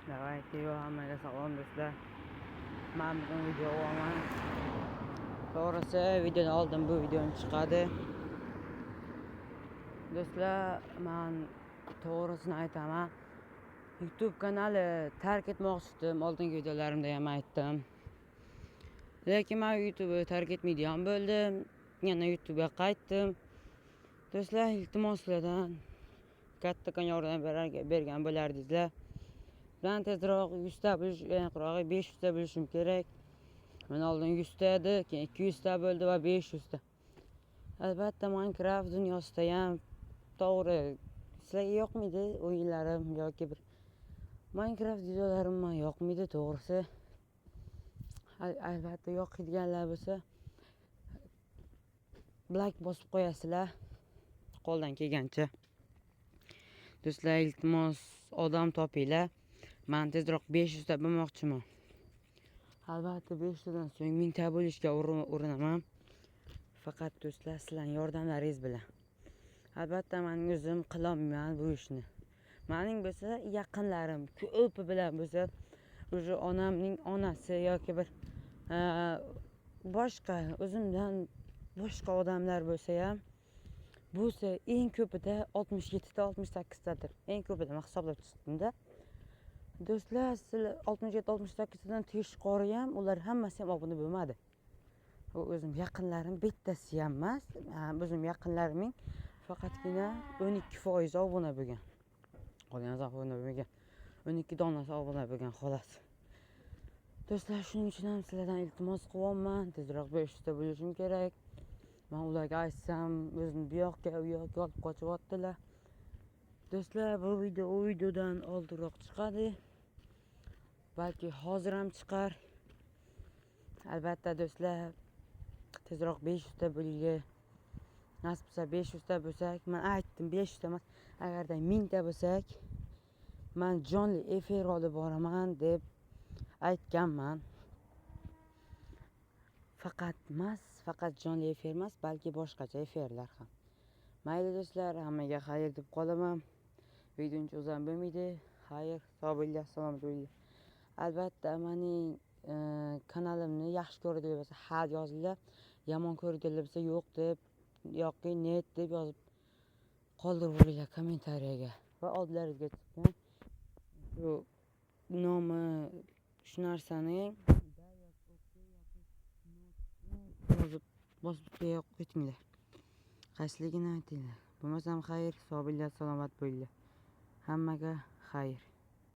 Давайте, hammaga salom, do'stlar. Men bugun video olaman. To'g'risi, videodan oldin bu videom chiqadi. Do'stlar, men to'g'risini aytaman. YouTube kanali tark etmoqchi edim. Oldingi videolarimda ham aytdim. Lekin men YouTube'ni tark etmaydigan bo'ldim. Yana YouTube'ga qaytdim. Do'stlar, iltimos, sizlardan kattakon yordam bergan bo'lardingizlar. Man tezroq 100 ta bo'lish, aniqrog'i 500 ta bo'lishim kerak. Men oldin 100 ta edi, keyin 200 ta bo'ldi va 500 ta. Albatta, Minecraft dunyosida ham, to'g'ri, sizlarga yoqmaydi o'yinlarim yoki bir Minecraft videolarim man yoqmaydi, to'g'risi. Albatta, yoqadiganlar bo'lsa, layk bosib qo'yasizlar qo'ldan kelgancha. Do'stlar, iltimos, odam topinglar. Man tezroq 500 ta bo'lmoqchiman. Albatta, 500 tadan so'ng 1000 ta bo'lishga urinaman. Faqat, do'stlar, sizlarning yordamlaringiz bilan. Albatta, mening o'zim qilolmayman bu ishni. Mening bo'lsa yaqinlarim ko'pi bilan bo'lsa, уже onamning onasi yoki bir boshqa o'zimdan boshqa odamlar bo'lsa ham, bo'lsa eng ko'pida 67 ta, 68 tadir. Eng ko'pida men hisoblab chiqdim-da. Do'stlar, sizlar 67, 68 tadan tashqari ham ular hammasi ham obuna bo'lmadi. U o'zim yaqinlarim bittasi ham emas, o'zim yaqinlarimning faqatgina 12% obuna bo'lgan. Qolgani obuna bo'lmagan. 12 donasi obuna bo'lgan, xolos. Do'stlar, shuning uchun ham sizlardan iltimos qilyapman. Tezroq 500 ta bo'lishim kerak. Men ularga aytsam, o'zini bu yoqqa, u yoqqa olib qochyaptilar. Do'stlar, bu video u videodan oldinroq chiqadi. Balki hozir ham chiqar. Albatta, do'stlar, tezroq 500 ta bo'lishga nasib qilsa, 500 ta bo'lsak, men aytdim, 500 ta emas, agarda 1000 ta bo'lsak, man jonli efir olib boraman deb aytganman. Faqat emas, faqat jonli efir emas, balki boshqacha efirlar ham. Mayli, do'stlar, hammaga xayr deb qolaman. Videoni cho'zam bo'lmaydi. Xayr, sog' bo'linglar, salomat bo'linglar. Albatta, mening kanalimni yaxshi ko'radigan bo'lsa, ha yozinglar, yomon ko'radiganlar bo'lsa, yo'q deb yoki нет deb yozib qoldirib yuboringlar kommentariyaga va oldilariga chiqqan shu nomi shu narsani yozib bosib ketinglar. Qaysiligini aytinglar. Bo'lmasam, xayr, sog' bo'linglar, salomat bo'linglar. Hammaga xayr.